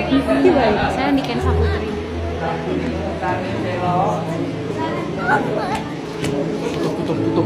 Saya Niken Saputri. Tutup, tutup.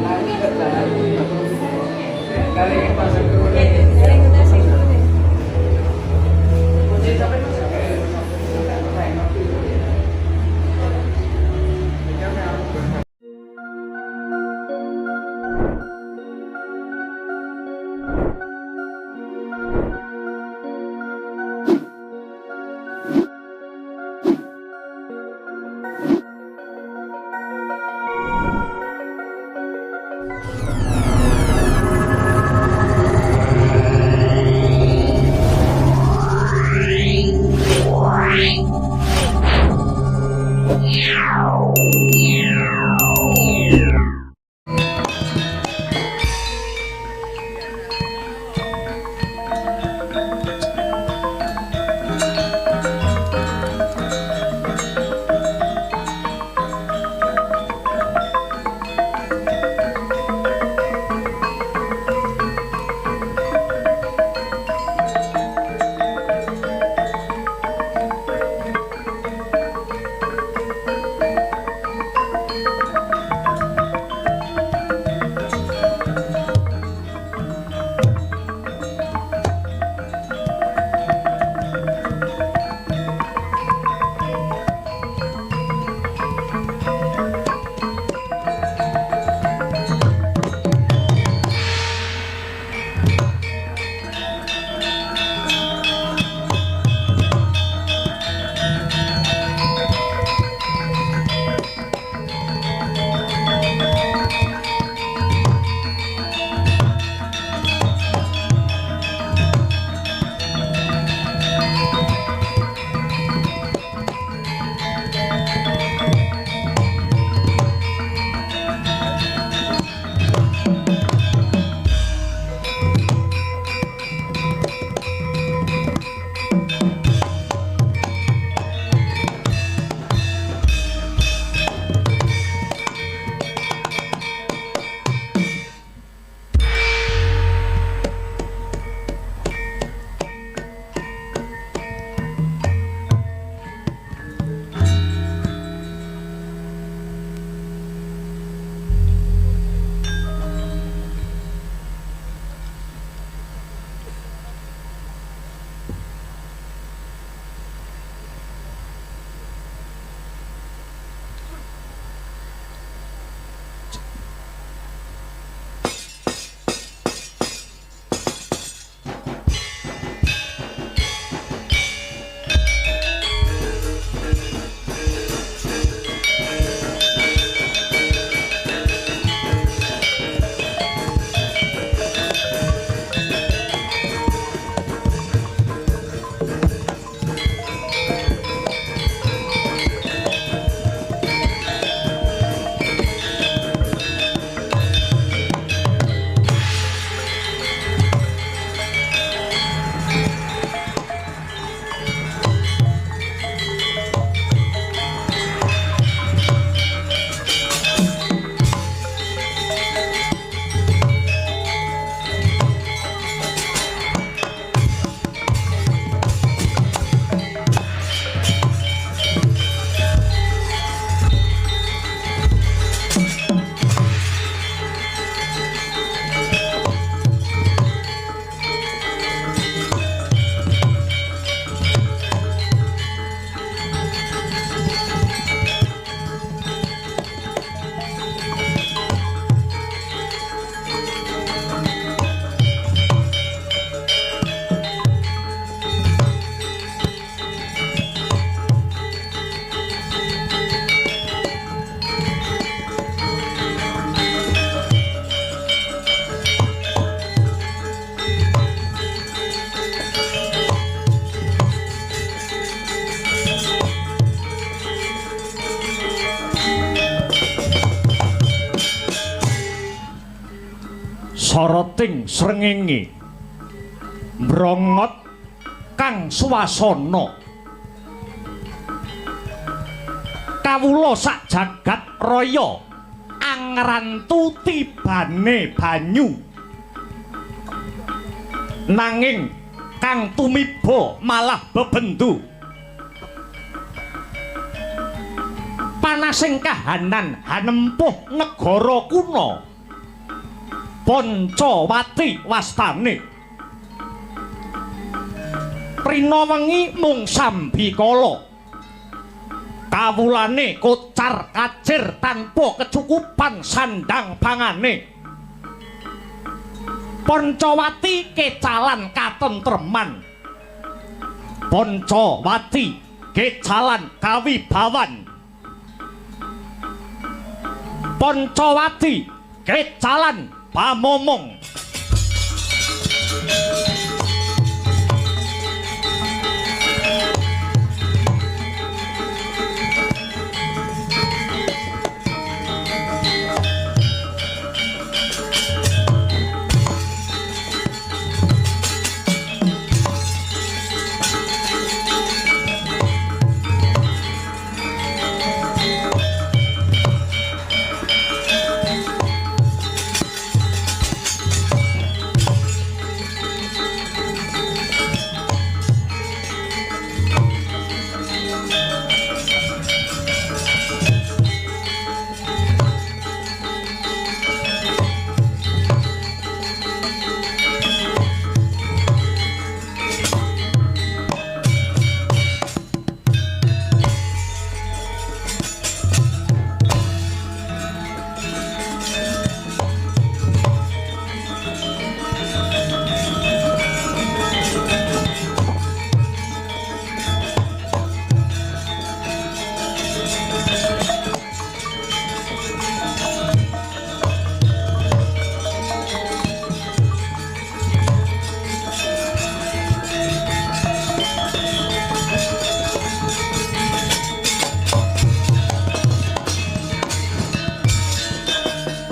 Soroting srengenge mbrongot kang swasana kawula sak jagat raya angrantu tibane banyu nanging kang tumiba malah bebendu. Panasing kahanan hanempuh negara kuna. Pancawati wastane. Rina wengi mung sambikala. Kawulane kocar kacir tanpa kecukupan sandang pangane. Pancawati kecalan katentreman. Pancawati kecalan kawibawan. Pancawati kecalan pamomong.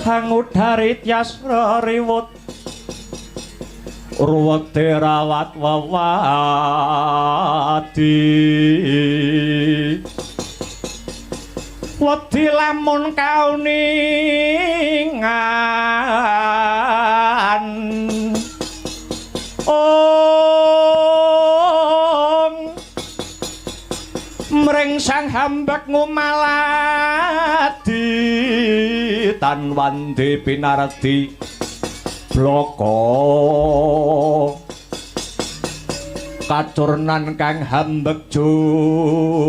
Hangudarit yasra riwut ruwete rawat wewadi wedi lamun kauningan ong mring sang hambek ngumaladi tan wandi pinardi bloko kacurnan kang hambek juti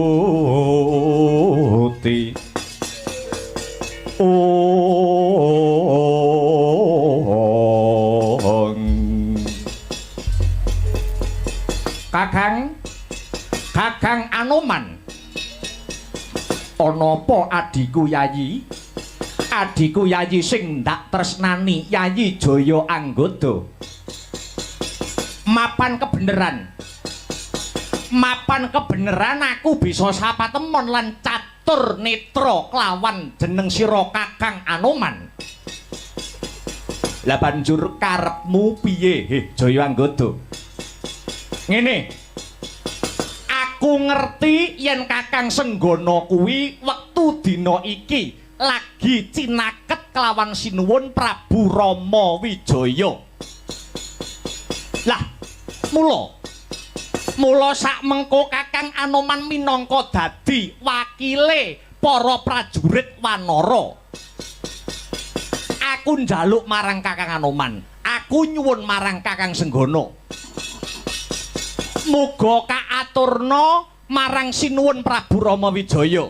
ong. Kakang Kakang Anoman, ana apa adhiku Yayi? Adhiku Yayi sing ndak tresnani Yayi Jaya Anggada. Mapan kebeneran. Mapan kebeneran aku bisa sapa temon lan catur netra kelawan jeneng sira Kakang Anoman. Lah banjur karepmu piye, heh Jaya Anggada? Ngene. Aku ngerti yen Kakang Senggana kuwi wektu dina iki lagi cinaket kelawan sinuwun Prabu Rama Wijaya. Lah, mula sak mengko Kakang Anoman minangka dadi wakile para prajurit Wanara. Aku njaluk marang Kakang Anoman, aku nyuwun marang Kakang Senggana. Muga kaaturna marang sinuwun Prabu Rama Wijaya.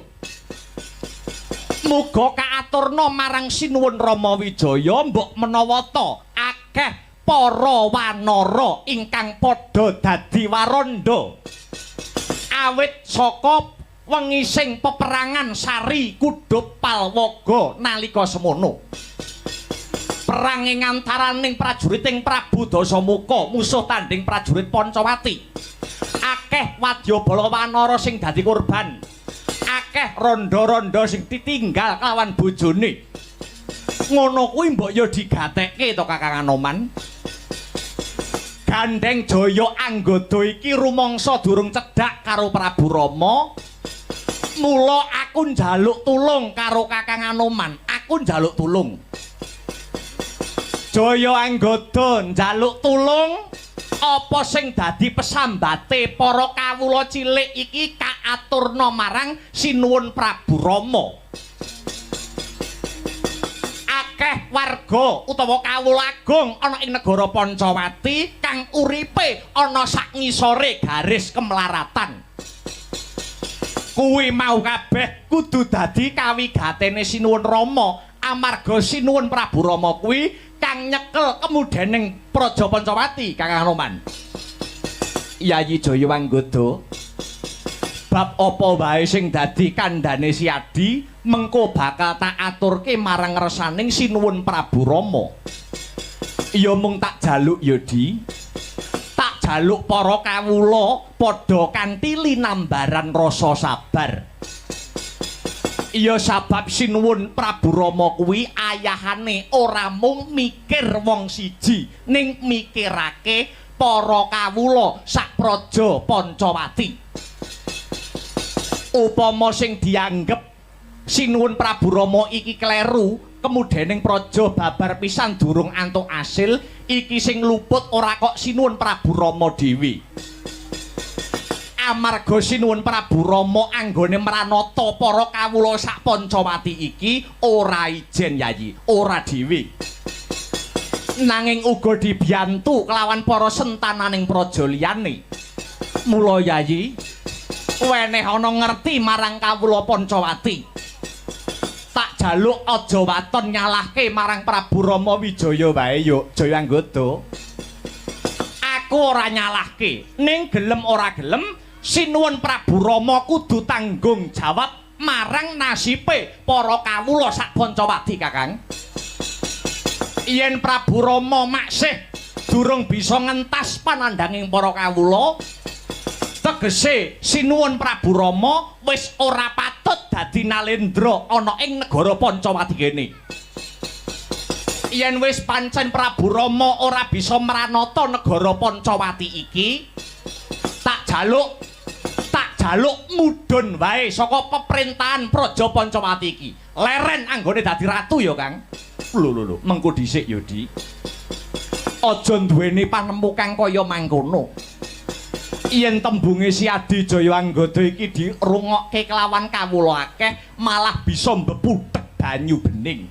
Muga kaaturna marang sinuwun Rama Wijaya mbok menawa ta akeh para wanara ingkang padha dadi waranda. Awit saka wengi sing peperangan Sari Kudhup Palwaga nalika semono. Perang ing antaraning prajuriting Prabu Dasamuka musuh tanding prajurit Pancawati. Akeh wadyabala wanara sing dadi korban. Akeh rondo-rondo sing ditinggal kelawan bojone. Ngono kuwi mbok ya digatekke to Kakang Anoman. Gandeng Jaya Anggada iki rumangsa durung cedhak karo Prabu Rama. Mula aku njaluk tulung karo Kakang Anoman. Aku njaluk tulung. Jaya Anggada njaluk tulung apa sing dadi pesambate para kawula cilik iki kaaturna marang sinuwun Prabu Rama. Akeh warga utawa kawula agung ana ing negara Pancawati kang uripe ana sak ngisore garis kemlaratan. Kuwi mau kabeh kudu dadi kawigatene Sinuwun Rama, amarga Sinuwun Prabu Rama kuwi kang nyekel kemudening Praja Pancawati, Kang Anoman. Yayi Jaya Wanggoda, bab apa wae sing dadi kandhane Siadi mengko bakal tak aturke marang resaning Sinuwun Prabu Rama. Ya mung tak jaluk ya, Di. Tak jaluk para kawula padha kanthi linambaran rasa sabar. Ya sabab Sinuwun Prabu Rama kuwi ayahane ora mung mikir wong siji, ning mikirake para kawula sak praja Pancawati. Upama sing dianggep Sinuwun Prabu Rama iki kleru, kemudening praja babar pisan durung antuk asil, iki sing luput ora kok Sinuwun Prabu Rama dhewe. Amarga Sinuwun Prabu Rama anggone mranata para kawula sak Pancawati iki ora ijen Yayi, ora dhewe. Nanging uga dibiyantu kelawan para sentananing praja liyane. Mula Yayi, weneh ana ngerti marang kawula Pancawati. Tak jaluk aja waton nyalahke marang Prabu Rama Wijaya wae yo, Jaya Anggada. Aku ora nyalahke, ning gelem ora gelem Sinuwun Prabu Rama kudu tanggung jawab marang nasibe para kawula sak Pancawati, Kakang. Yen Prabu Rama maksih durung bisa ngentas panandhanging para kawula, tegese Sinuwun Prabu Rama wis ora patut dadi nalendra ana ing negara Pancawati kene. Yen wis pancen Prabu Rama ora bisa mranata negara Pancawati iki, tak jaluk mudhun wae saka peperintahan Praja Pancawati iki. Leren anggone dadi ratu ya, Kang. Lho lho lho, mengko dhisik ya, Di. Aja duweni panemu kang kaya mangkono. Yen tembunge Siadi Jaya Anggada iki dirungokke kelawan kawula akeh, malah bisa mbeputhek banyu bening.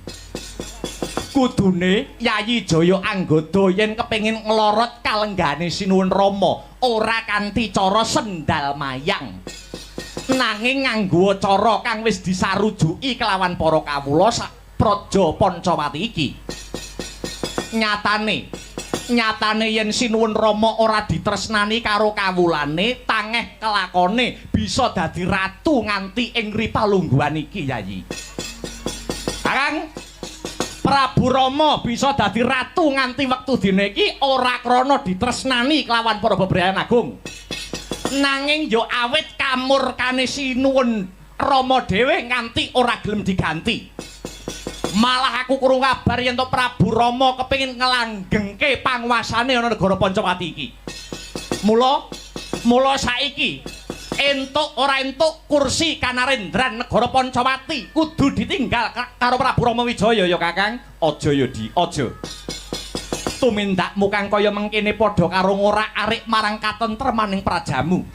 Kudune Yayi Jaya Anggada yen kepengin nglorot kalenggane Sinuwun Rama ora kanthi cara sendal mayang, nanging nganggo cara kang wis disarujuki kelawan para kawula sak Praja Pancawati iki. Nyatane yen Sinuwun Rama ora ditresnani karo kawulane, tangeh kelakone bisa dadi ratu nganti ing ripalungguhan iki, Yayi. Kakang, Prabu Rama bisa dadi ratu nganti wektu dina iki ora krana ditresnani kelawan para bebrayan agung. Nanging ya awit kamurkane Sinuwun Rama dhewe nganti ora gelem diganti. Malah aku krungu kabar yen to Prabu Rama kepengin nglanggengke panguasane ana negara Pancawati iki. Mula saiki entuk ora entuk kursi kanarendran negara Pancawati kudu ditinggal karo Prabu Rama Wijaya ya, Kakang. Aja ya, Di, aja. Tumindakmu kang kaya mengkene padha karo ngorak-arik marang katentremaning prajamu.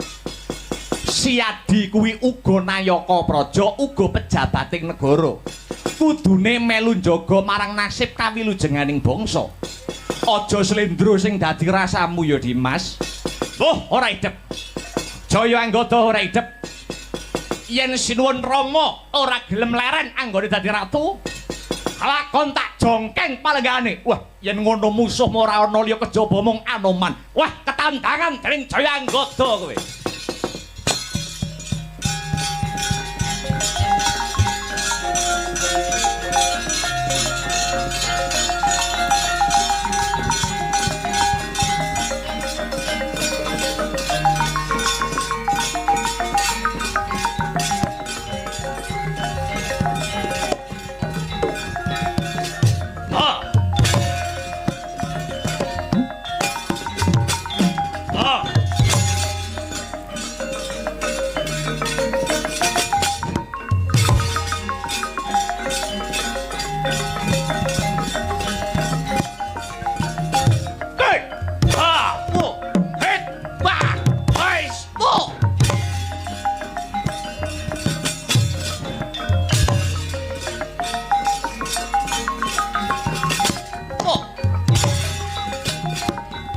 Siadi kuwi uga nayaka praja, uga pejabating negara. Kudune melu njaga marang nasib kawilujenganing bangsa. Aja slendro sing dadi rasamu ya, Dimas. Oh, ora idep. Jaya Anggada ora idep. Yen Sinuwun Rama ora gelem leren anggone dadi ratu, lakon tak jongkeng palenggane. Wah, yen ngono musuhmu ora ana liya kejaba mung Anoman. Wah, ketandangan dening Jaya Anggada kowe.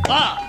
Ah.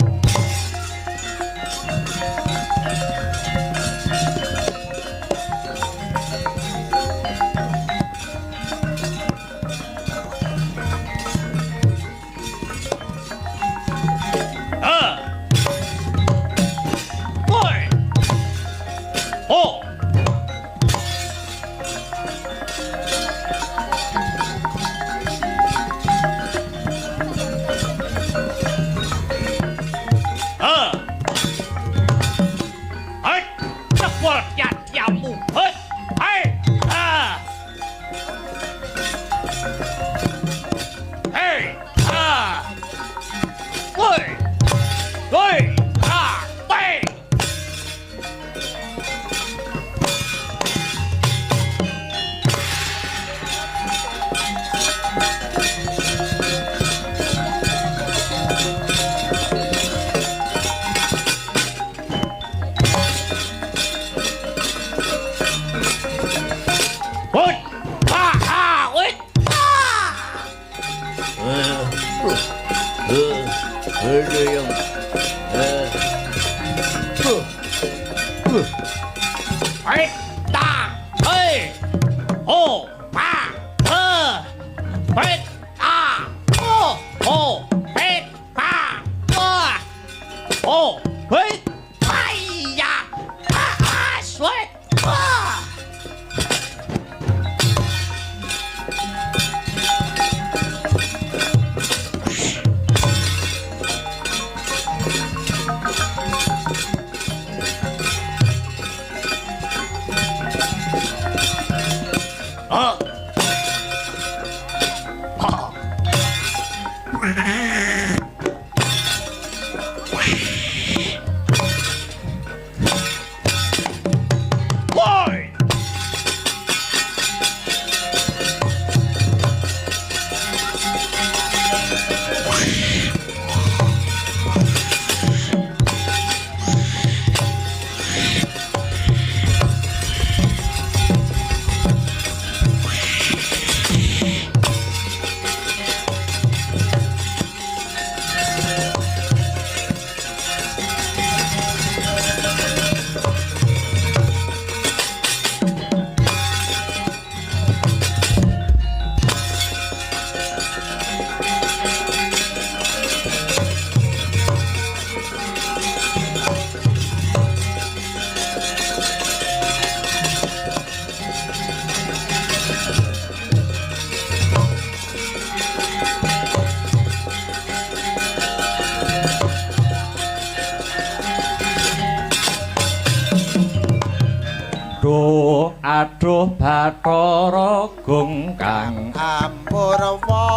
Aduh Bathara Gung kang ampurwa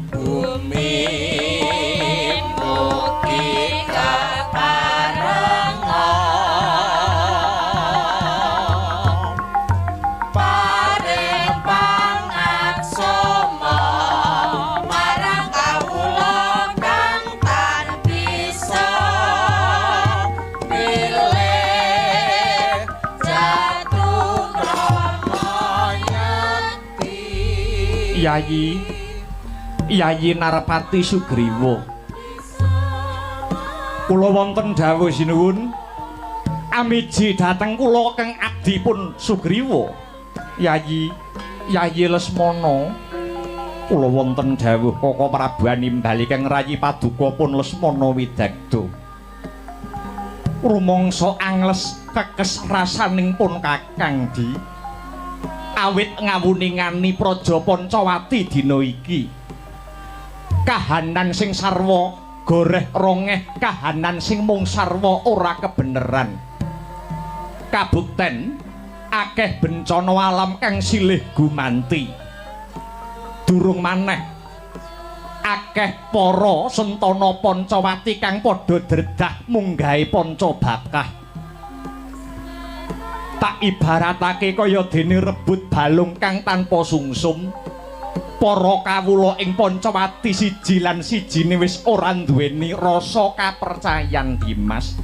bumi mugi kaparenga paring pangaksama marang kawula kang tan bisa milih Yayi Yayi Narpati Sugriwa, kula wonten dawuh sinuwun amiji dhateng kula kang abdipun Sugriwa. Yayi Yayi Lesmana, kula wonten dawuh Koko Prabu nimbali kang rayi paduka pun Lesmana Widagda. Rumangsa angles kekes rasaning pun Kakang Di awit ngawuningani Praja Pancawati dina iki. Kahanan sing sarwa goreh rongeh, kahanan sing mung sarwa ora kebeneran. Kabukten akeh bencana alam kang silih gumanti. Durung maneh akeh para sentana Pancawati kang padha dredah munggahe Pancabakah. Tak ibaratake kaya dene rebut balung kang tanpa sungsum. Para kawula ing Pancawati siji lan sijine wis ora nduweni rasa kapercayan Dimas.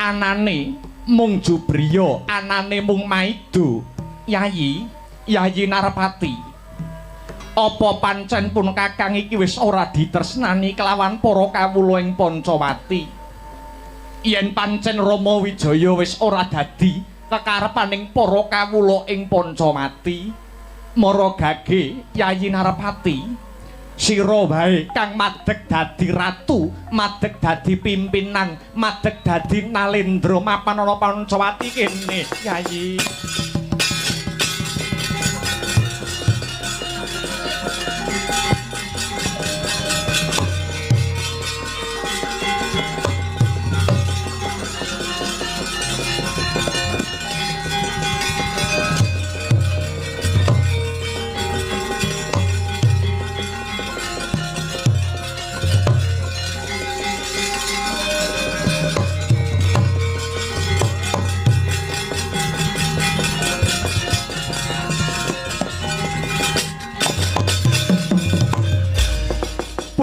Anane mung jubriya, anane mung maido. Yayi, Yayi Narpati, Apa pancen pun kakang iki wis ora ditresnani kelawan para kawula ing Pancawati? Yen pancen Rama Wijaya wis ora dadi kekarepaning para kawula ing Pancawati, mara gage Yayi Narpati, sira wae kang madeg dadi ratu, madeg dadi pimpinan, madeg dadi nalendra mapan ana Pancawati kene, Yayi.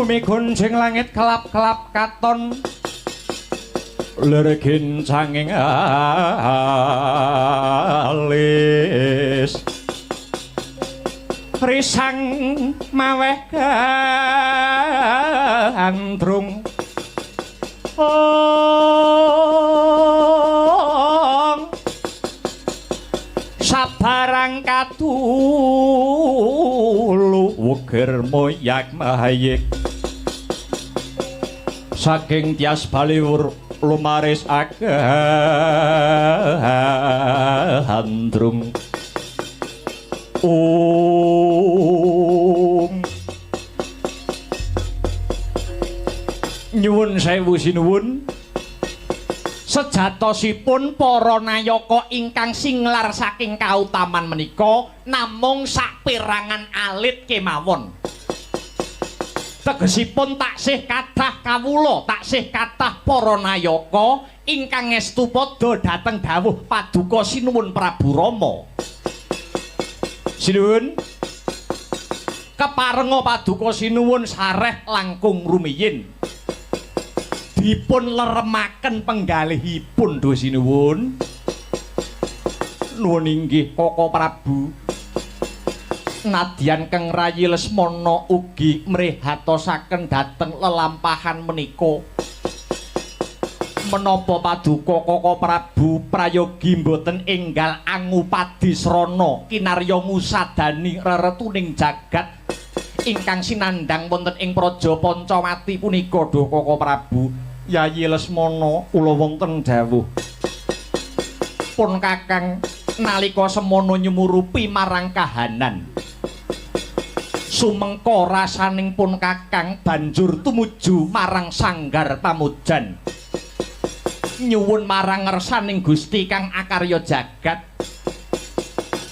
Bumi gonjing langit kelap-kelap katon, lergin sanging alis, risang maweh gandrung. Ong sabarang katulu wegir moyak mahayik, saking tias baliwur lumaris agandrung. Om nyuwun sewu sinuwun, sejatosipun para nayaka ingkang singlar saking kautaman menika namung saperangan alit kemawon. Tegesipun taksih kathah kawula, taksih kathah para nayaka ingkang ngestu padha dhateng dawuh paduka sinuwun Prabu Rama. Sinuwun, keparenga paduka sinuwun sareh langkung rumiyin. Dipun leremaken penggalihipun duh sinuwun. Nuwun inggih Koko Prabu. Nadyan Keng Rayi Lesmana ugi mrihatosaken dhateng lelampahan menika. Menapa paduka Koko Prabu prayogi mboten enggal angupadi srana kinarya ngusadani reretuning jagat ingkang sinandhang wonten ing Praja Pancawati punika duh Koko Prabu. Yayi Lesmana kula wonten dawuh. Pun kakang nalika semono nyumurupi marang kahanan, sumengko rasaning pun kakang banjur tumuju marang sanggar pamujan, nyuwun marang ngersaning Gusti kang akarya jagat.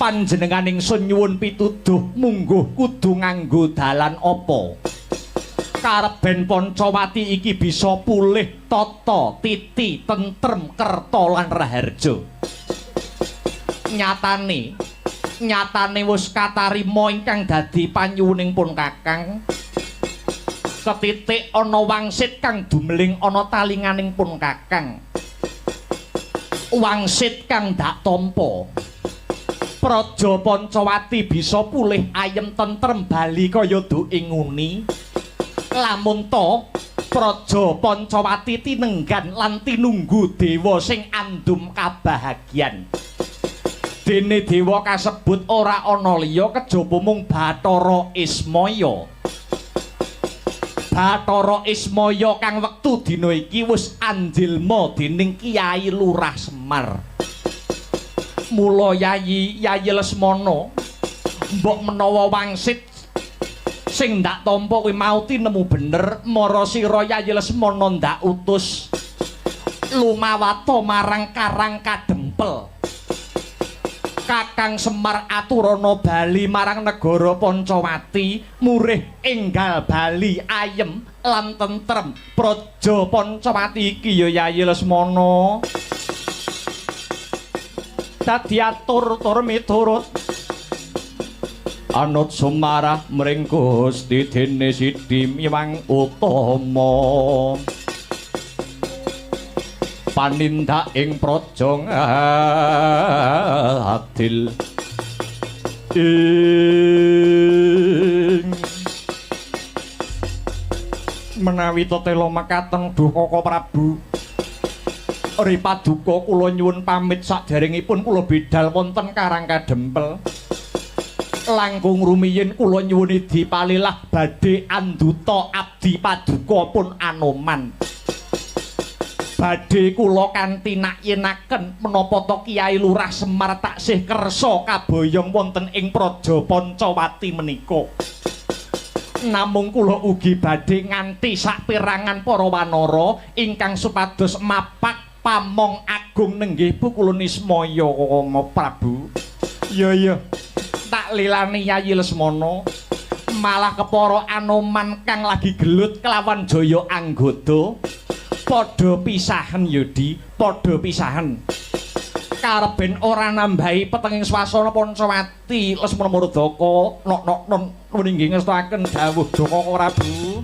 Panjenenganing sun nyuwun pituduh mungguh kudu nganggo dalan apa kareben Pancawati iki bisa pulih tata titi tentrem kerta lan raharja. Nyatane nyatane wis katarima ingkang dadi panyuwuning pun kakang. Ketitik ana wangsit kang dumeling ana talinganing pun kakang. Wangsit kang dak tampa. Praja Pancawati bisa pulih ayem tentrem bali kaya duke nguni. Lamun ta Praja Pancawati tinenggan lan tinunggu dewa sing andum kabahagyan. Dene dewa kasebut ora ana liya kejaba mung Bathara Ismaya. Bathara Ismaya kang wektu dina iki wis anjilma dening Kyai Lurah Semar. Mula Yayi Lesmana mbok menawa wangsit sing ndak tampa kuwi mau tinemu bener, mara sira Yayi Lesmana ndak utus lumawata marang Karang Kadempel. Kakang Semar aturana bali marang negara Pancawati, murih enggal bali ayem lan tentrem Praja Pancawati iki ya Yayi Lesmana. Dadi atur tur miturut anut sumarah mring Gusti dene Sidi Miwang Utama. Panindak ing praja adil. Menawi tetela mekaten duh Kaka Prabu. Ri paduka kula nyuwun pamit saderengipun kula bidal wonten Karang Kadempel. Langkung rumiyin kula nyuwun idi palilah badhe anduta abdi paduka pun Anoman. Badhe kula kanthi nakyenaken menapa ta Kyai Lurah Semar taksih kersa kaboyong wonten ing Praja Pancawati menika. Namung kula ugi badhe nganti saperangan para wanara ingkang supados mapak pamong agung nenggih Pukul Nismaya Kama Prabu. Iya iya, tak lilani Yayi Lesmana. Malah kepara Anoman kang lagi gelut kelawan Jaya Anggada. Padha pisahen Yudi, padha pisahen. Kareben ora nambahi petenging swasana Pancawati Lesmana Murdaka nok-nok non inggih ngestakaken dawuh Jaka Prabu.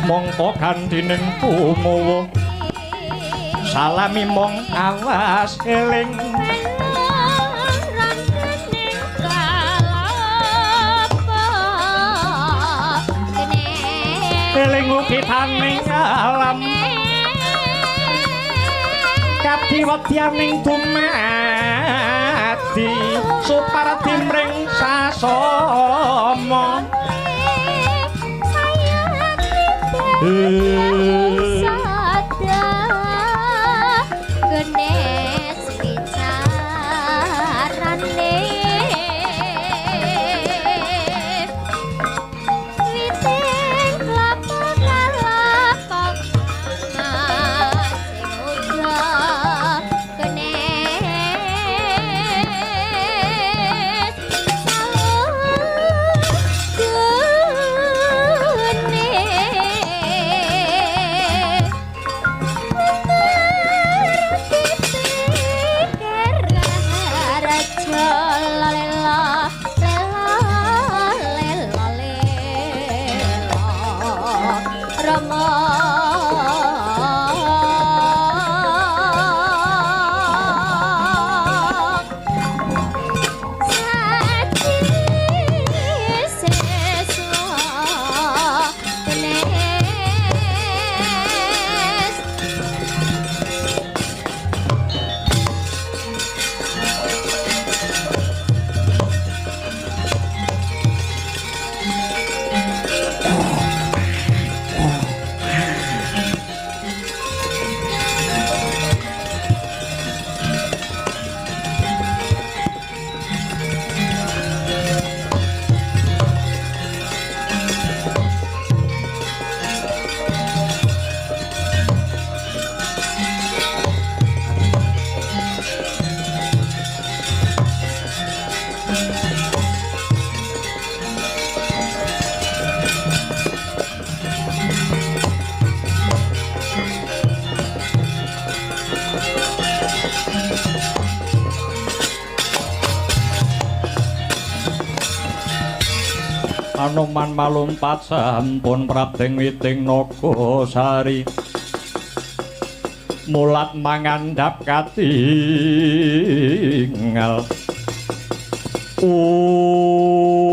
Mongko gantining tumowo salami mong awas eling eling ukitaning alam kadiwedyaning dumadi supardi mring sasama. Genes bicarane witing klapa kalapa sing uga genes Anoman malumpat sampun prabdeng witing nagasari mulat mangandhap katingal ung.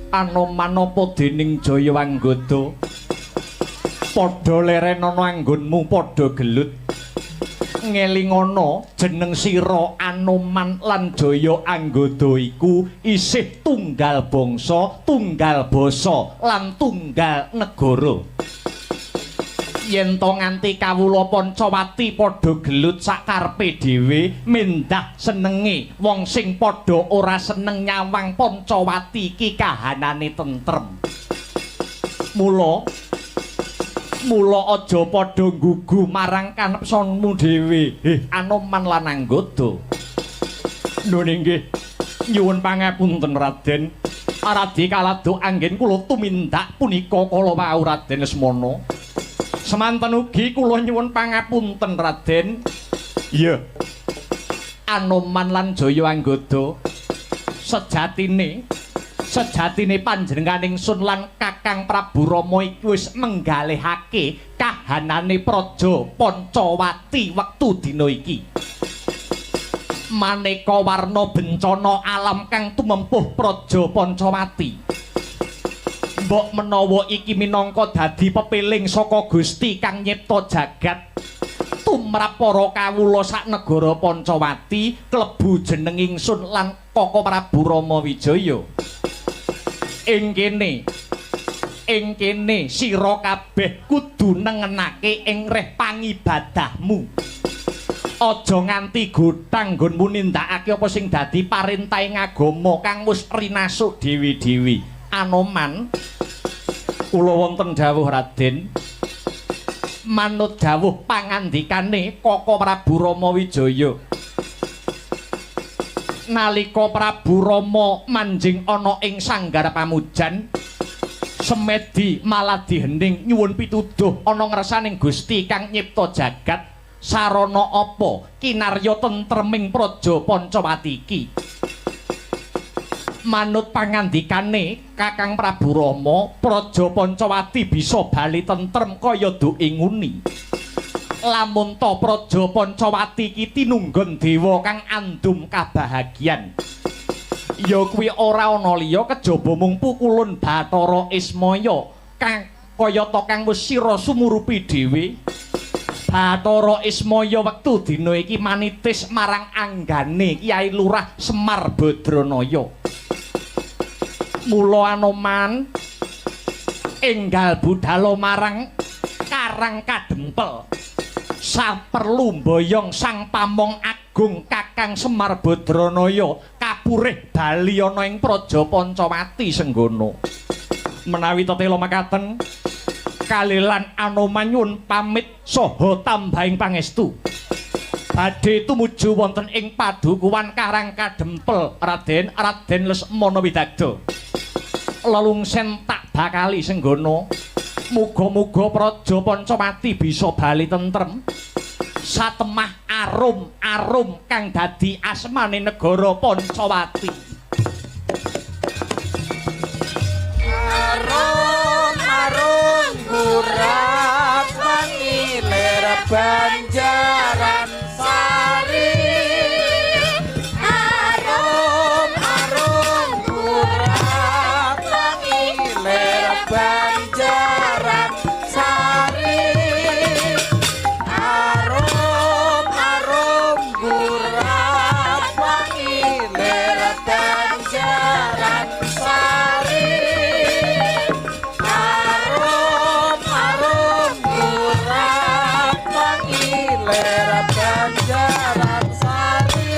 Anoman apa dening Jaya Anggada padha lerenana anggonmu padha gelut ngelingana jeneng sira Anoman lan Jaya Anggada iku isih tunggal bangsa, tunggal basa lan tunggal negara. Yen to nganti kawula Pancawati padha gelut sakarepe dhewe, mendah senenge wong sing padha ora seneng nyawang Pancawati iki kahanane tentrem. Mula mula aja padha nggugu marang kanepsanmu dhewe. Anoman lan Anggada. Nun inggih, nyuwun pangapunten Raden. Aradi kalado anggen kula tumindak punika kala wau Raden Lesmana. Semanten ugi kula nyuwun pangapunten Raden. Iya. Anoman lan Jaya Anggada sejatine panjenengan ingsun lan Kakang Prabu Rama iki wis menggalihake kahanane Praja Pancawati wektu dina iki. Maneka warna bencana alam kang tumempuh Praja Pancawati. Mbok menawa iki minangka dadi pepiling saka Gusti kang nyipta jagat tumrap para kawula sak negara Pancawati klebu jeneng ingsun lan Koko Prabu Rama Wijaya. Ing kene sira kabeh kudu nengenake ing reh pangibadahmu. Aja nganti gothang nggonmu nindakake apa sing dadi parentahing agama kang wis rinasuk dewi-dewi. Anoman, kula wonten dawuh Raden. Manut dawuh pangandikane Koko Prabu Rama Wijaya. Nalika Prabu Rama manjing ana ing sanggar pamujan, semedi maladi hening nyuwun pituduh ana ngersaning Gusti kang nyipta jagat. Sarana apa kinarya tentreming Praja Pancawati iki? Manut pangandikane Kakang Prabu Rama, Praja Pancawati bisa bali tentrem kaya duke nguni. Lamun ta Praja Pancawati iki tinunggon dewa kang andum kabahagian, ya kuwi ora ana liya kejaba mung pukulun Bathara Ismaya kang kayata kang wis sira sumurupi dhewe. Bathara Ismaya wektu dina iki manitis marang anggane Kyai Lurah Semar Badranaya. Mula Anoman enggal budhalo marang Karang Kadempel saperlu mboyong sang pamong agung Kakang Semar Badranaya kapurih bali ana ing Praja Pancawati Senggono. Menawi tetela makaten kalilan Anoman nyuwun pamit saha tambahing pangestu. Badhe tumuju wonten ing padukuhan Karang Kadempel Raden Raden Lesmana Widagda. Lelungsen tak bakali Senggono. Muga-muga Praja Pancawati bisa bali tentrem satemah arum-arum kang dadi asmane negara Pancawati. Arum-arum murah mangilir Banjaran Sari. Arum-arum murah mangilir Banjaran Sari. Arum-arum murah mangilir Banjaran Sari. Arum-arum murah mangilir Banjaran Sari.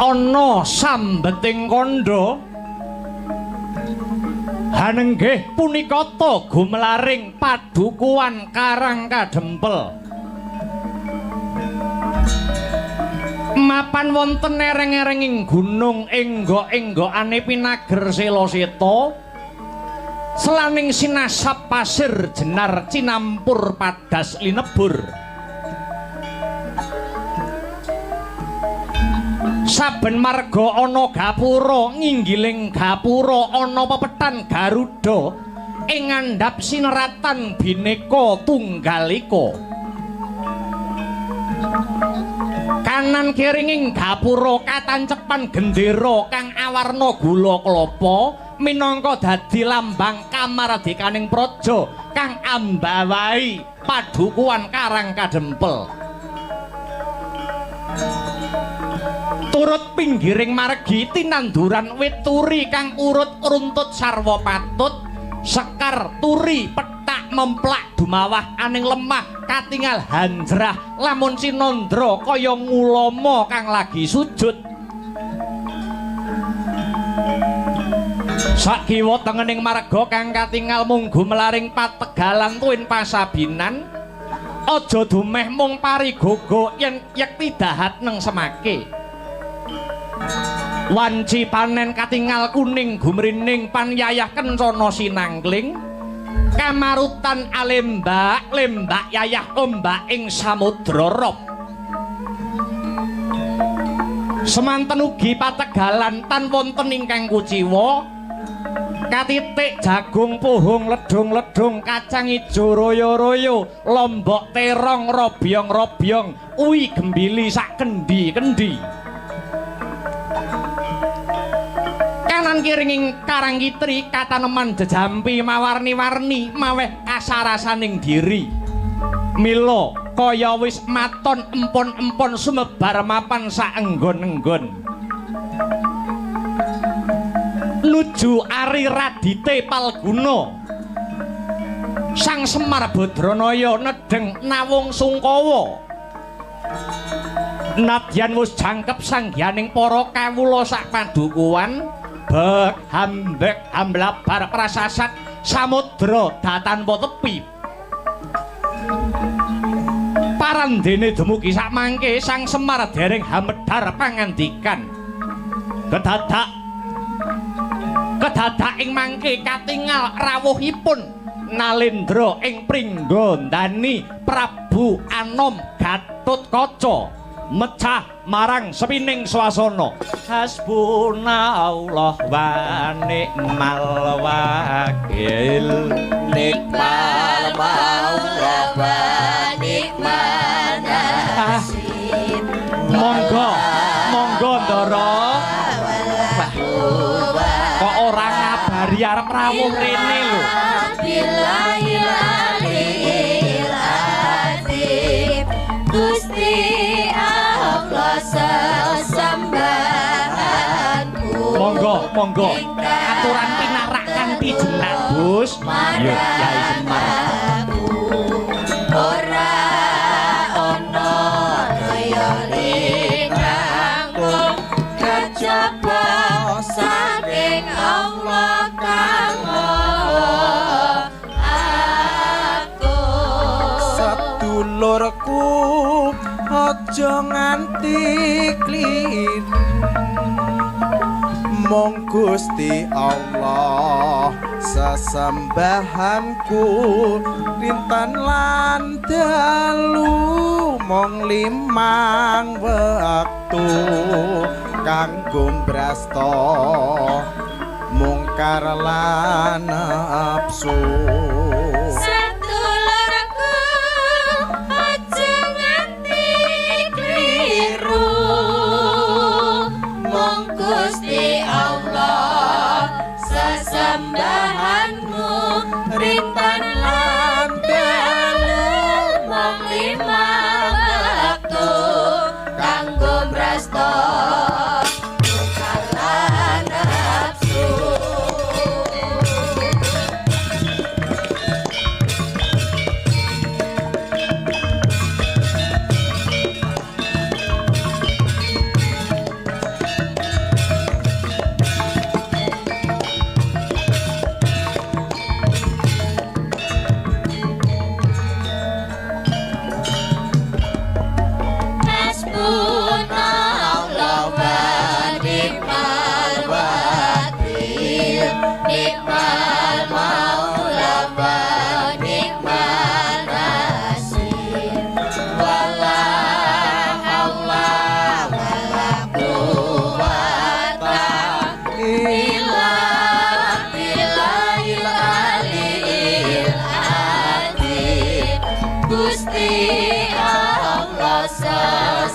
Ana sambeting kandha hanenggih punika ta gumelaring padukuhan Karang Kadempel. Mapan wonten ereng-erenging gunung enggok-enggokane pinager sela-seta, selaning sinasap pasir jenar cinampur padas linebur. Saben marga ana gapura, nginggiling gapura ana pepetan Garuda ing ngandhap sineratan Bhinneka Tunggal Ika. Kanan kiringing gapura katancepan gendera kang awarna gula klapa minangka dadi lambang kamardikaning praja kang ambawahi padukuhan Karang Kadempel. Turut pinggiring margi tinanduran wit turi kang urut runtut sarwa patut, sekar turi petak memplak dumawah aning lemah katingal hanjrah lamun sinandra kaya ngulama kang lagi sujud. Sakiwa tengening marga kang katingal mung gumelaring pategalan tuwin pasabinan, aja dumeh mung parigogo yen yekti dahat neng semake. Wanci panen katingal kuning gumrining panyayah kencana sinangkling, kamarutan alembak lembak yayah ombak ing samudra rob. Semanten ugi pategalan tan wonten ingkang kuciwa, katitik jagung puhung ledung-ledung kacang ijo royo-royo lombok terong robyong-robyong uwi gembili sak kendi-kendi. Kanan kiringing karang kitri kataneman jejampi mawarni-warni maweh kasarasaning diri. Mila kaya wis maton empon-empon sumebar mapan saenggon-enggon. Nuju Ari Radite Palguna, Sang Semar Badranaya nedheng nawung sungkawa. Nadyan wis jangkep sangyaning para kawula sak padukuhan, bek hambek hamblabar prasasat samudra datanpa tepi. Parandene dumugi sakmangke Sang Semar dereng hamedhar pangandikan. Kedadak kedadak ing mangke katingal rawuhipun Nalendra ing Pringgondani Prabu Anom Gatotkaca mecah marang sepining swasana. Hasbunallah wa ni'mal wakil. Nikmal maula wa nikman nasib. Monggo, monggo Ndara. Kok ora ngabari arep rawuh rene lho. Gusti Allah sesembahanku. Monggo, monggo. Aturan pinarak kanthi jenak, Gus. Yo, Yai Semar. Ora ana kaya lingkangkung kejaba saking Allah kang Maha Agung. Sedulurku aja nganti kliru, mung Gusti Allah sesembahanku dinten lan dalu mung limang wektu kanggo mbrasta mungkar lan nafsu. Sedulurku aja nganti kliru, mung Gusti Allah sesembahanmu rinten lan dalu mung limang wektu kanggo mbrasta mungkar lan nafsu.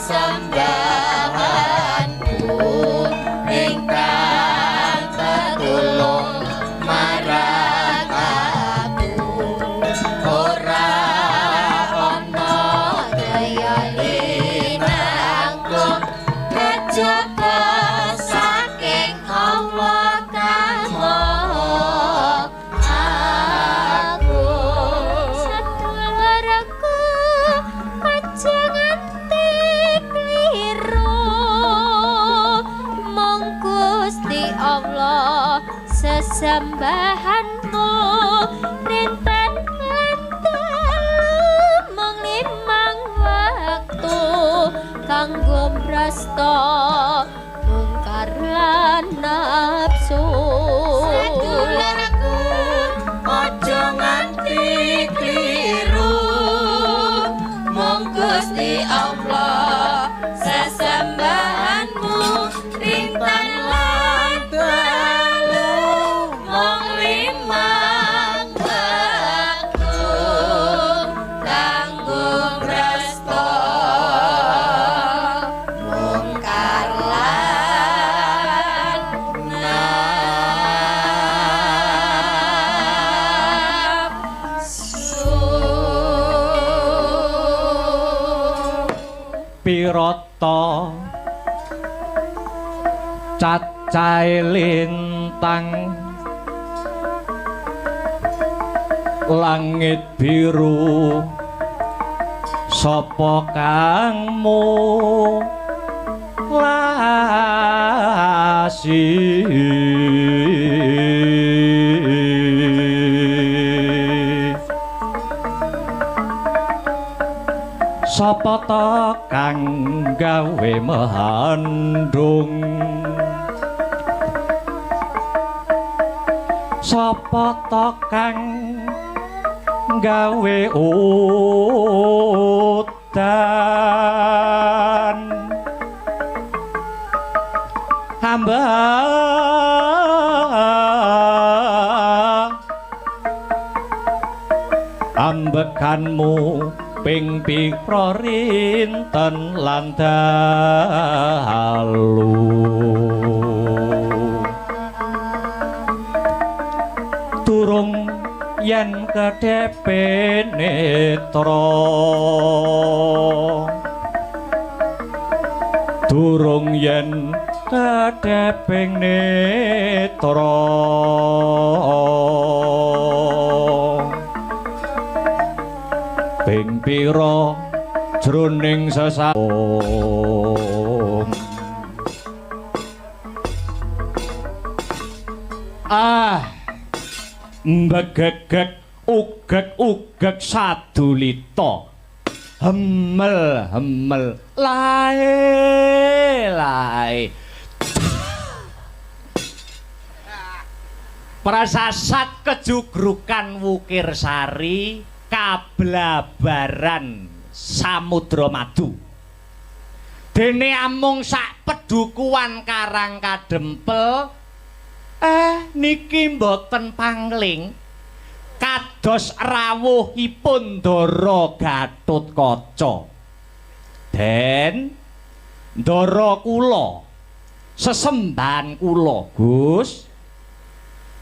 Sesembahanmu ingkang tetulung marang aku, ora ana daya linangkung kejaba saking Allah kang Maha Agung. Sadulurku aja nganti kliru, mung Gusti Allah sesembahanmu rinten lan dalu mung limang wektu kanggo mrasta mungkar lan nafsu. Sadulurku aja nganti kliru, mung Gusti Allah sesembahanmu rinten lan dalu mung limang wektu kanggo mrasta mungkar lan nafsu. Pirata cacahe lintang langit biru, sapa kang mulasi? Sapa ta kang gawe mehandung? Sapa ta kang gawe udan? Hamba ambekanmu ping pira rinten lan dalu, durung yen kedhepe netra, durung yen kedheping netra, ping pira jroning sesahun. Ah, mbegegeg ugeg-ugeg sadulita, hemel hemel lae lae. Prasasat kejugrukan Wukirsari kablabaran Samudra Madu. Dene amung sak pedukuhan Karang Kadempel, niki mboten pangling kados rawuhipun Ndara Gatotkaca. Den Ndara kula, sesembahan kula, Gus.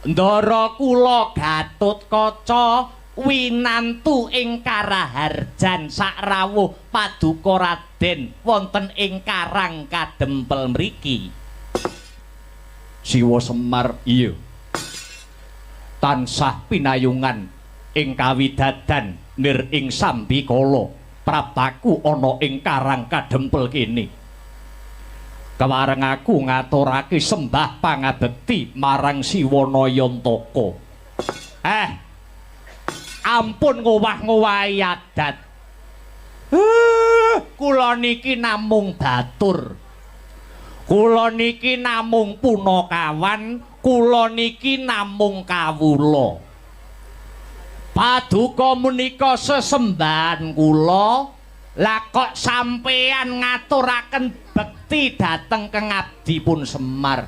Ndara kula Gatotkaca winantu ing Karaharjan sakrawuh paduka Raden wonten ing Karang Kadempel mriki. Siwa Semar iya tansah pinayungan ing kawidadan nir ing sambikala praptaku ana ing Karang Kadempel kene. Kewareng aku ngaturake sembah pangabekti marang Siwa Nayantaka. Ampun ngowah-ngowahi adat. Kula niki namung batur. Kula niki namung punakawan, kula niki namung kawula. Paduka menika sesembahan kula, lah kok sampeyan ngaturaken bekti dhateng kengabdipun Semar.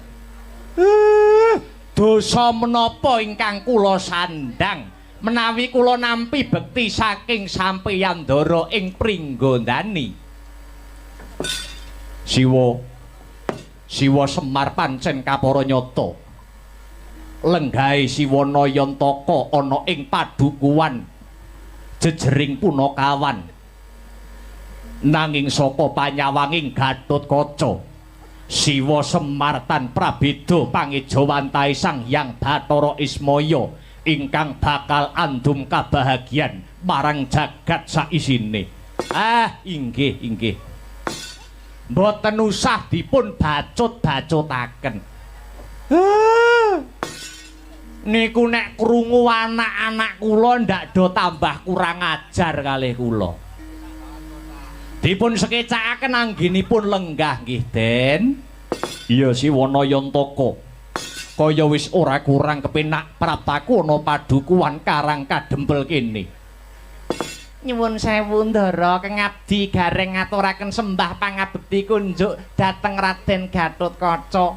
Dosa menapa ingkang kula sandhang menawi kula nampi bekti saking sampeyan ndara ing Pringgondani. Siwa Siwa Semar pancen kapara nyata. Lenggahe Siwa Nayantaka ana ing padukuhan jejering punakawan. Nanging saka panyawanging Gatotkaca, Siwa Semar tan prabeda pangejawantahe Sang Hyang Bathara Ismaya ingkang bakal andum kabahagian marang jagat saisine. Ah, inggih inggih. Mboten usah dipun bacut-bacutaken. Niku nek krungu anak-anak kula ndak do tambah kurang ajar kalih kula. Dipun sekecakaken anggenipun lenggah nggih, Den. Iya Siwa Nayantaka. Kaya wis ora kurang kepenak praptaku ana padukuhan Karang Kadempel kene. Nyuwun sewu Ndara, kengabdi gareng ngaturaken sembah pangabekti kunjuk dhateng Raden Gatotkaca.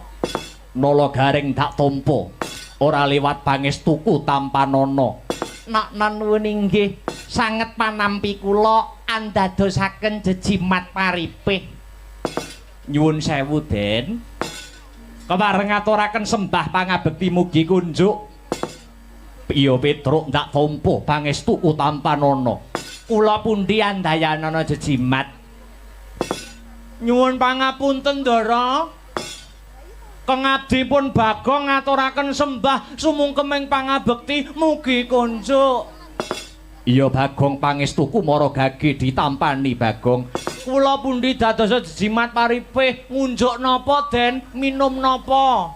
Nala gareng tak tampa, ora liwat pangestuku tampanana. Nok nuwun inggih, sanget panampi kula andadosaken jejimat paripih. Nyuwun sewu, Den. Kepareng ngaturaken sembah pangabekti mugi kunjuk. Iya Petruk ndak tampa pangestuku tampanana. Kula pundi andayanana jejimat. Nyuwun pangapunten Ndara. Kengabdi pun Bagong ngaturaken sembah sumungkeming pangabekti mugi kunjuk. Iya Bagong pangestuku mara gage ditampani Bagong. Kula pundi dadosa jejimat paripih ngunjuk napa Den, minum napa?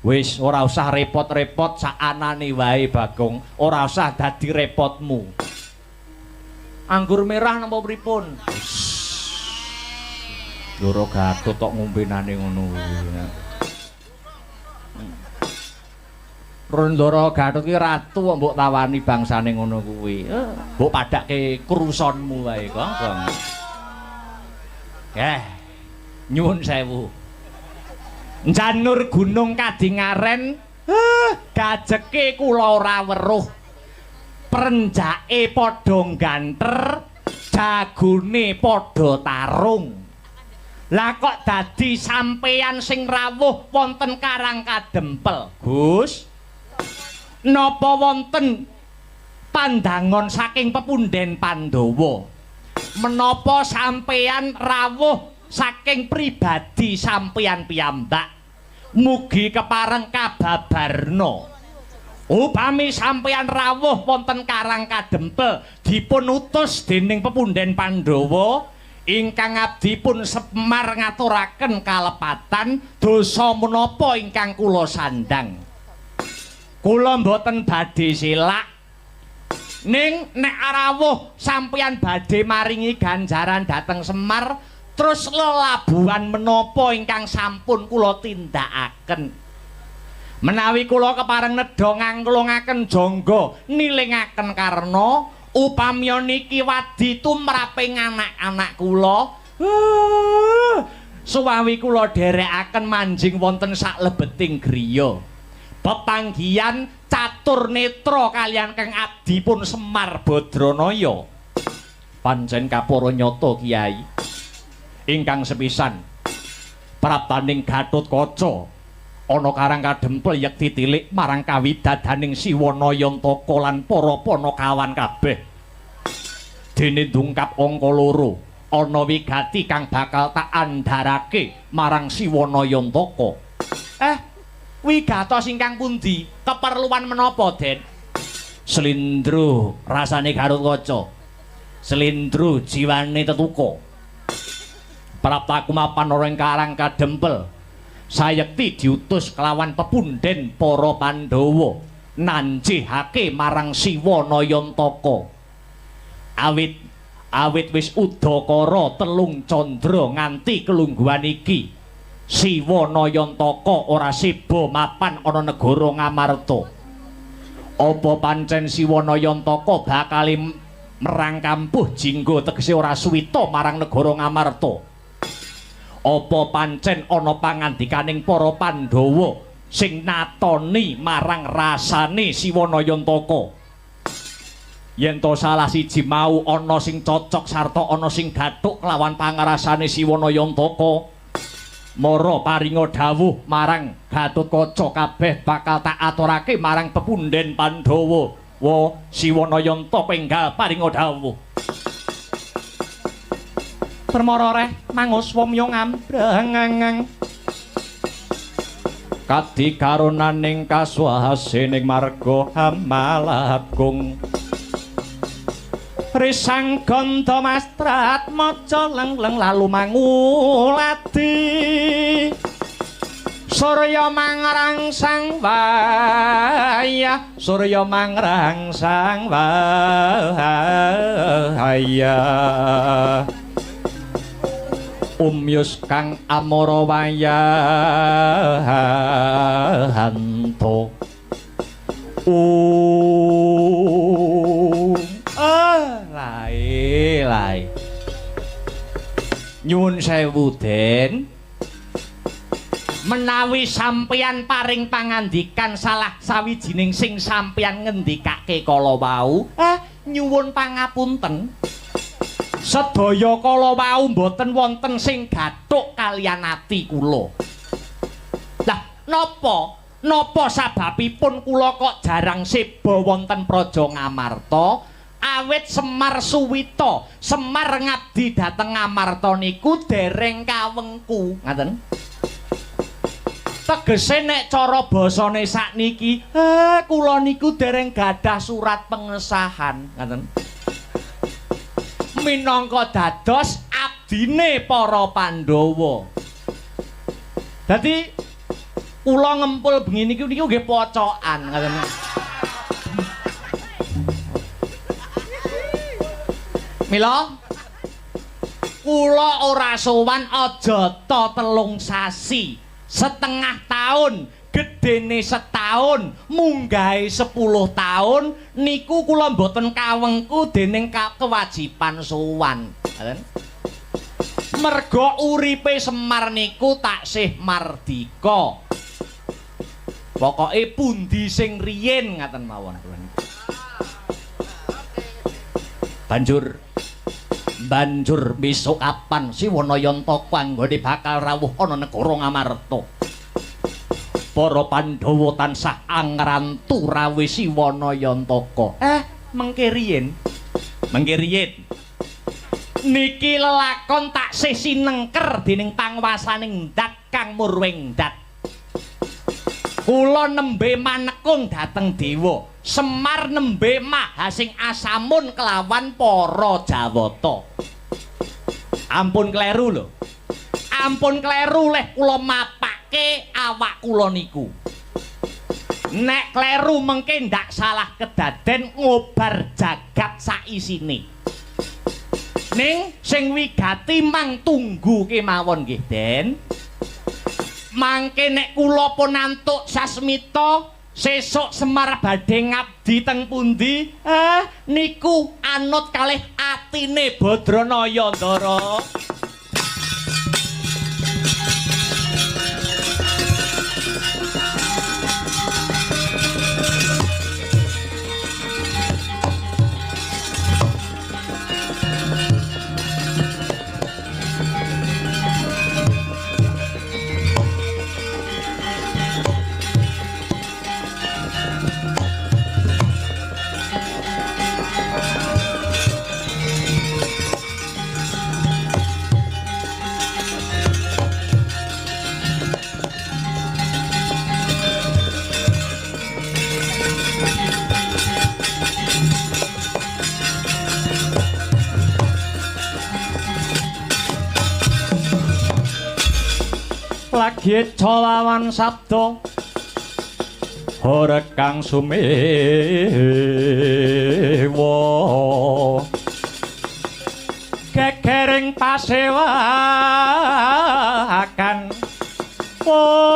Wis ora usah repot-repot sakanane wae Bagong, ora usah dadi repotmu. Anggur merah napa pripun? Ndara Gatut tok ngombenane ngono kuwi. Ndara Gatut ki ratu kok mbok tawani bangsane ngono kuwi. Mbok padhakke krusonmu wae kok, Bang. Nyuwun sewu. Njanur gunung Kadingaren, gajeke kula ora weruh. Prenjake padha ganter, jagone padha tarung. Lah kok dadi sampeyan sing rawuh wonten Karang Kadempel, Gus? Napa wonten pandangon saking pepunden Pandhawa? Menapa sampeyan rawuh saking pribadi sampeyan piyambak? Mugi kepareng kababarna. Upami sampeyan rawuh wonten Karang Kadempel dipun utus dening pepunden Pandhawa ingkang abdi pun Semar ngaturaken kalepatan dosa menapa ingkang kula sandhang. Kula mboten badhe selak. Ning nek rawuh sampeyan badhe maringi ganjaran dhateng Semar terus lelabuhan menapa ingkang sampun kula tindakaken. Menawi kula kepareng nedha ngangklungaken jangga nilingaken karna upamya niki wadi tumraping anak-anak kula, suwawi kula dherekaken manjing wonten saklebeting griya. Pepanggihan catur netra kaliyan Kang abdi pun Semar Badranaya. Pancen kapara nyata Kiai. Ingkang sepisan praptaning Gatotkaca ana Karang Kadempel yekti tilik marang kawidadaning Siwa Nayantaka lan para panakawan kabeh. Dene ndungkap angka 2 ana wigati kang bakal tak andharake marang Siwa Nayantaka. Wigatos ingkang pundi? Keperluan menapa, Den? Slindro rasane Gatotkaca. Slindro jiwane tetuka. Praptaku mapan ana ing Karang Kadempel. Sayekti diutus kelawan pepunden para Pandhawa nanjihake marang Siwa Nayantaka. Awit wis udakara telung candra nganti kelungguhan iki, Siwa Nayantaka ora seba mapan ana negara Ngamarta. Apa pancen Siwa Nayantaka bakal merang kampuh jingga tegese ora suwita marang negara Ngamarta? Apa pancen ana pangandikaning para Pandhawa sing natoni marang rasane Siwa Nayantaka? Yen to salah siji mau ana sing cocok sarta ana sing gathuk kelawan pangrasane Siwa Nayantaka, Mara paringa dawuh marang Gatotkaca kabeh bakal tak aturake marang pepunden Pandhawa. Wa Siwanayanta enggal paringa dawuh. Permara reh manguswa mya ngambrang. Kadi karunaning kaswasining marga Hamalagung. Risang ganda mastrat maca lengleng lalu manguladi. Surya mangrangsang wayah, surya mangrangsang wayah. Umyus kang amara wayahanto. Lae lae. Nyuwun sewu Den. Menawi sampeyan paring pangandikan salah sawijining sing sampeyan ngendikake kala wau, nyuwun pangapunten. Sedaya kala wau mboten wonten sing gathuk kaliyan ati kula. Lah napa? Napa sababipun kula kok jarang seba wonten Praja Ngamarta? Awit Semar suwita, Semar ngabdi dhateng Ngamarta niku dereng kawengku. Ngaten. Tegese nek cara basane sakniki, kula niku dereng gadah surat pengesahan. Ngaten. Minangka dados abdine para Pandhawa. Dadi kula ngempul bengi niku niku nggih pocokan ngaten. Mila kula ora sowan aja ta 3 sasi, setengah taun, gedene setahun, munggahe 10 tahun niku kula mboten kawengku dening kewajiban sowan. Ngaten. Merga uripe Semar niku taksih mardika. Pokoke pundi sing riyin ngaten mawon. Banjur banjur besok kapan Siwanayanta anggone bakal rawuh ana negara Ngamarta. Para Pandhawa tansah angrantu rawuh Siwanayantaka. Mengke riyin. Mengke riyin. Niki lelakon taksih sinengker dening panguwasaning Dat Kang Murwing Dat. Kula nembe manekung dhateng dewa. Semar nembe mahasing asamun kelawan para Jawata. Ampun kleru lho. Ampun kleru leh kula mapake awak kula niku. Nek kleru mengke ndak salah kedaden ngobar jagat saisine. Ning sing wigati mang tunggu kemawon nggih Den. Mangke nek kula pun antuk sasmita sesuk Semar badhe ngabdi teng pundi? Niku anut kalih atine Badranaya Ndara. Lagi colawan sabda ora kang sumewa gegering pasewakan wong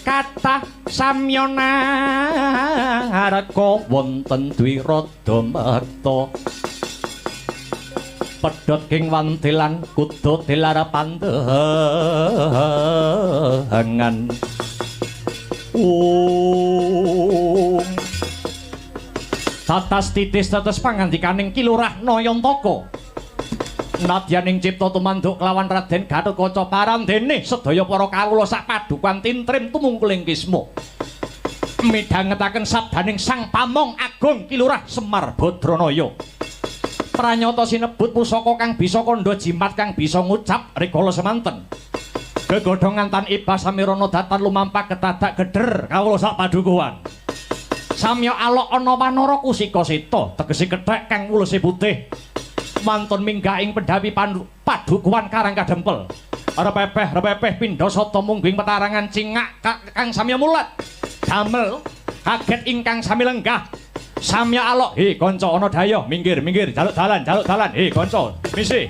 kathah samyana arka wonten dwirada mekta pedhot king wantilan kudu dilar pandengan. Tatas titis tetes pangandikaning Ki Lurah Nayantaka. Nadyan ing cipta tumanduk kelawan Raden Gatotkaca parandene sedaya para kawula sak padukan tintrim tumungkuling kisma. Midhangetaken sabdaning Sang Pamong Agung Ki Lurah Semar Badranaya. Pranyata sinebut pusaka kang bisa kandha jimat kang bisa ngucap rikala semanten. Gegodhongan tan iba samirana datan lumampah ketadak geder kawula sak padukuhan. Samya alok ana wanara kusika seta tegese kethek kang wuluse putih. Mantun minggah ing pendhawi padukuhan Karang Kadempel. Repepeh repepeh pindha sata mungguing petarangan cingak kang samya mulat. Damel kaget ingkang sami lenggah. Samya alok, "He kanca ana dayoh, minggir minggir, jaluk dalan, jaluk dalan. He kanca, misi."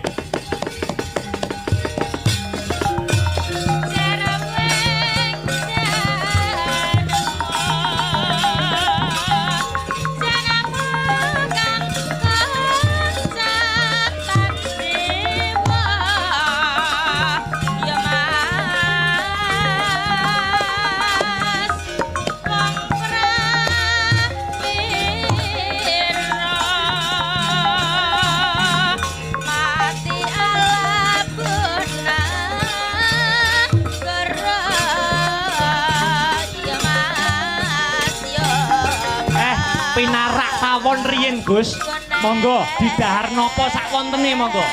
Pinarak pawon riyin, Gus. Monggo didahar napa sak wontene monggo.